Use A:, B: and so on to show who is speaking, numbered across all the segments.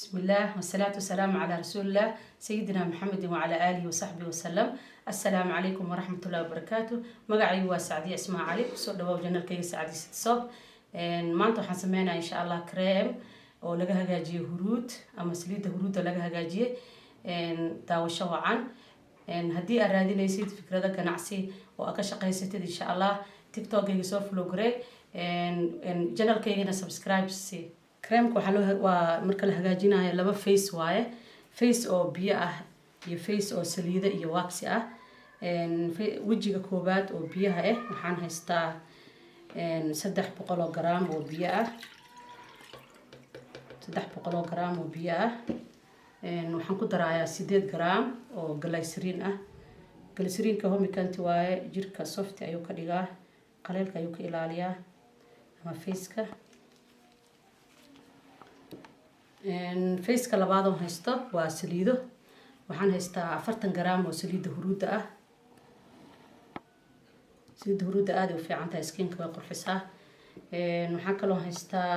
A: بسم الله والصلاة والسلام على رسول الله سيدنا محمد وعلى آله وصحبه وسلم. السلام عليكم ورحمة الله وبركاته. Magacaygu waa Sacdiya Ismaa Cali. Kusoo dhawow channelkayga Sacdiya Sidsob. Maanta waxaan sameynaya, insha Allah, cream oo laga hagaajiyey huruud ama saliidda huruudda laga hagaajiyey. Daawasho wacan. Haddii aad raadinaysid fikrado ganacsi oo aad ka shaqaysatid, insha Allah, TikTokayga soo follow garee, channelkaygana subscribe si. Creamka waxaa loo waa marka la hagaajinayo laba phase waaye: phase oo biyo ah iyo phase oo saliido iyo waxi ah. Wejiga koowaad oo biyaha ah waxaan haystaa 300 oo garaam oo biyo ah. 300 oo garaam oo biyo ah waxaan ku darayaa 8 garaam oo glycerin ah. Glycerinka humectant waaye, jirka soft ayuu ka dhigaa, qaleelka ayuu ka ilaaliyaa ama faceka. Phaseka labaad oo haysto waa saliido. Waxaan haystaa 40 garaam oo saliidda huruudda ah. Saliidda huruudda aada u fiican tahay, skinka way qurxisaa. Waxaan kaloo haystaa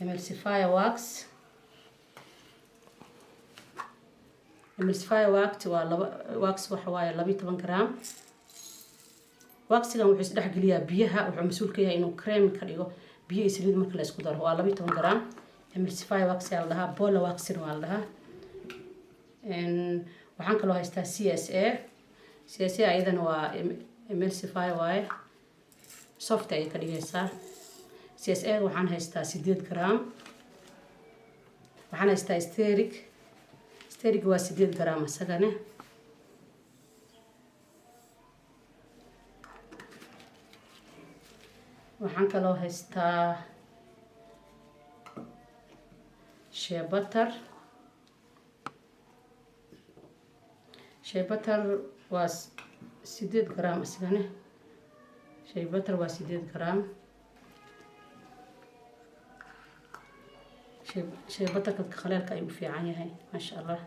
A: emulsifier wax. Emulsifier wax waa laba wax, waxa waaye 12 garaam. Waxigan wuxuu isdhexgeliyaa biyaha, wuxuu mas-uul ka yahay inuu cream ka dhigo biyo iyo saliid marka la isku daro. Waa 12 garaam. Emulsifier wax aa la dhahaa, bola waxina waa la dhahaa. Waxaan kaloo haystaa CSA. CSA ayadana waa emulsifier waaye, soft ayay ka dhigaysaa. CSA waxaan haystaa 8 garaam. Waxaan haystaa stearic. Stearic waa 8 garaam isagane. Waxaan kaloo haystaa shea butter. Shea butter waa 8 garaam isagane. Shea butter waa 8 garaam. Shea butterka khaleelka ayuu u fiican yahay, maasha Allah.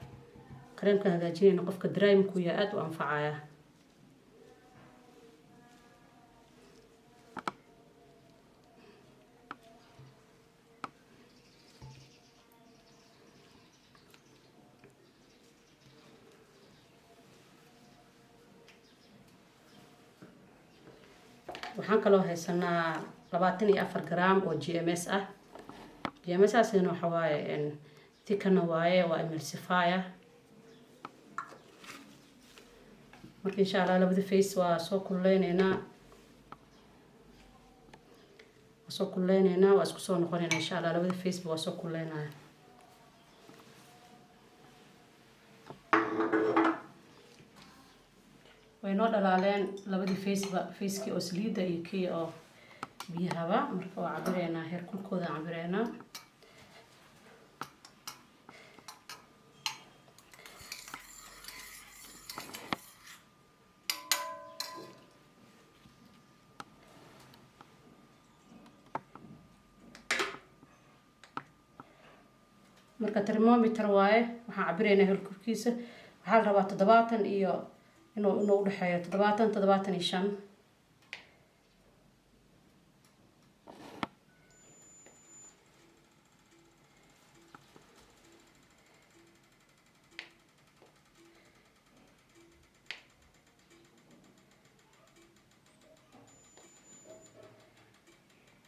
A: Kareemka hagaajinayna qofka dry-ku yaa aada u anfacaya. Waxaan kaloo haysanaa 24 garaam oo GMS ah. GMS aasina waxa waaye thickener waaye, waa emulsifier. Marka, insha Allah, labada phase waa soo kululeyneynaa, waa soo kululeyneynaa, waa isku soo noqoneynaa, insha Allah. Labada phaseba waa soo kululeynaya. Way noo dhalaaleen labadii phaseba, phasekii oo saliidda iyo kii oo biyahaba. Marka waa cabireynaa, heer kulkooda cabireynaa. Marka thermometer waaye, waxaan cabireynaa heerkulkiisa. Waxaa la rabaa 70 iyo inuu udhexeeyo 70, 75.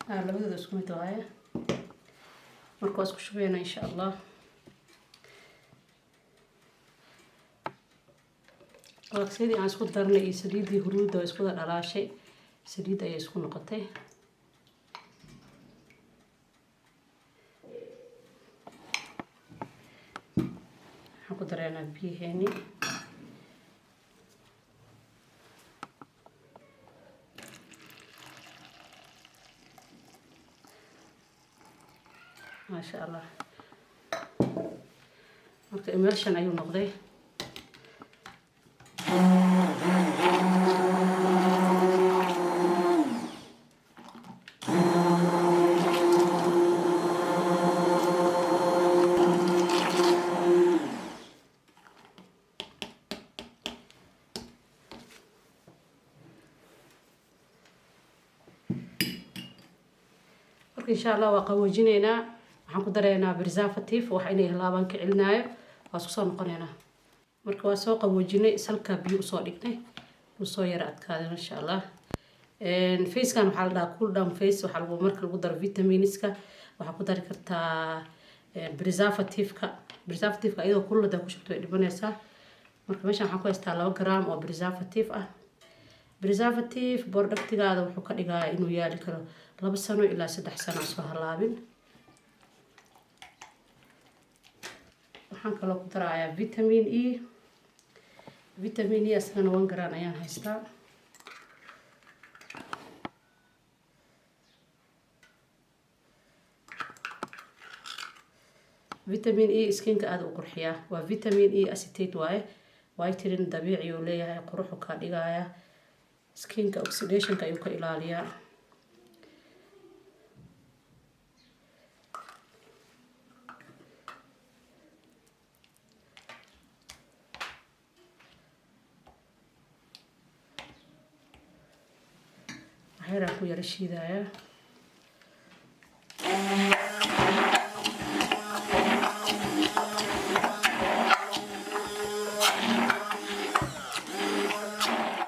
A: Labadooda isku mid waaye. Marka waa isku shubeynaa, insha Allah. Waxyadii aan isku darnay iyo saliiddii huruudda waa isku wada dhalaashay, saliid ayay isku noqotay. Waxaan ku dareynaa biyaheeni. Maasha Allah. Marka emulsion ayuu noqday. Marka, insha Allah, waa qaboojinaynaa. Waxaan Waxaan ku dareynaa preservative, wax inay halaabaan ka celinaayo. Waa isku soo noqoneynaa. Marka waa soo qaboojinay, salkaa biyo usoo dhignay, wuu soo yara adkaaday, masha Allah. Facekan waxaa la dhahaa cool down face. Waxaa lagu marka lagu daro vitaminska, waxaa ku dari kartaa preservative-ka. Preservative-ka iyadoo kulul hadaa ku shubto way dhimanaysaa. Marka meeshan waxaan ku haystaa 2 gram oo preservative ah. Preservative productigaada wuxuu ka dhigayaa inuu yaali karo 2 sano ilaa 3 sano soo halaabin. Waxaan kaloo ku darayaa vitamin E. Vitamin E asagana 1 gram ayaan haystaa. Vitamin E skinka aada u qurxiyaa, waa vitamin E acetate waaye, whitening dabiici uu leeyahay, quruxu ka dhigaya skinka, oxidationka ayuu ka ilaaliyaa. Waxyaraan ku yara shiidayaa.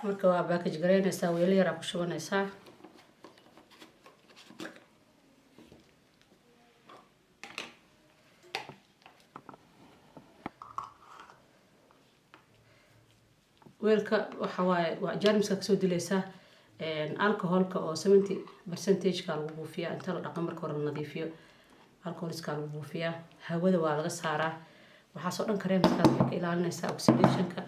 A: Marka waa package garaynaysaa, weelo yaraa ku shubanaysaa. Weelka waxa waaye waa germska kasoo dilaysaa. Alcoholka oo 70 percentage-ka lagu buufiyaa, inta la dhaqan marka hore la nadiifiyo, alcoholska lagu buufiyaa, hawada waa laga saaraa. Waxaasoo dhan kareemskaas waxay ka ilaalinaysaa oxidationka.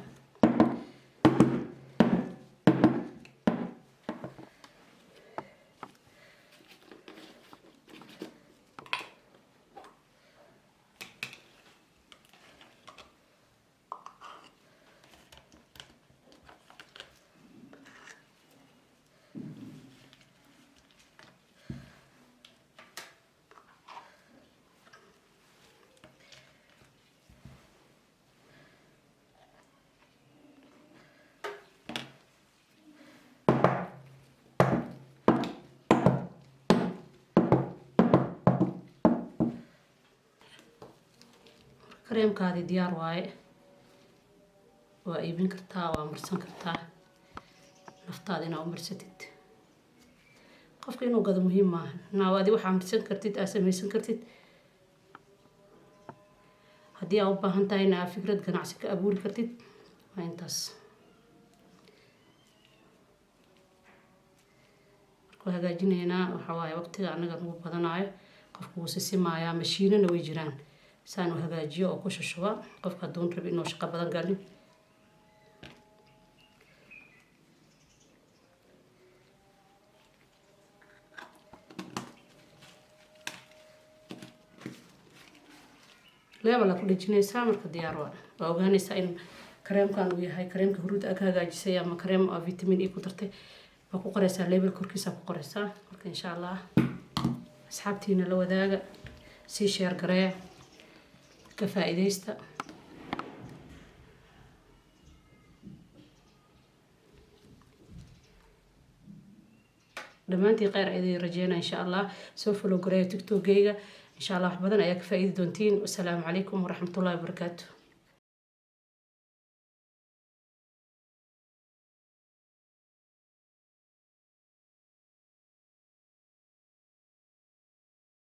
A: Kareemkaadii diyaar waaye, waa iibin kartaa, waa marsan kartaa naftaada inaa u marsatid. Qofka inuu gado muhiim maaha, naa adi waxaa marsan kartid, aa samaysan kartid. Haddii aa u baahan tahay in aa fikrad ganacsi ka abuuri kartid, waa intaas. Marka waa hagaajinaynaa. Waxaa waaye waqtiga annaga nagu badanaayo, qofku wuu sisimayaa. Mashiinana way jiraan saan u hagaajiyo oo ku shushuba, qofka hadduun rabi inuu shaqo badan galin. Label aa ku dhejinaysaa. Marka diyaar waa ogaanaysaa in kareemkan uu yahay kareemka huruud aa ka hagaajisay ama kareem aa vitamin E ku dartay. Waa ku qoraysaa label, korkiisa ku qoraysaa. Marka insha Allah asxaabtiina la wadaaga, sii share gareeya, ka faa'iidaysta. Dhammaantiin kheyr idin rajeynaa insha Allah. Soo follow gareeya TikTokgayga insha Allah, wax badan ayaa ka faa'iidi doontiin. Wasalaamu calaykum waraxmatullahi wabarakaatu.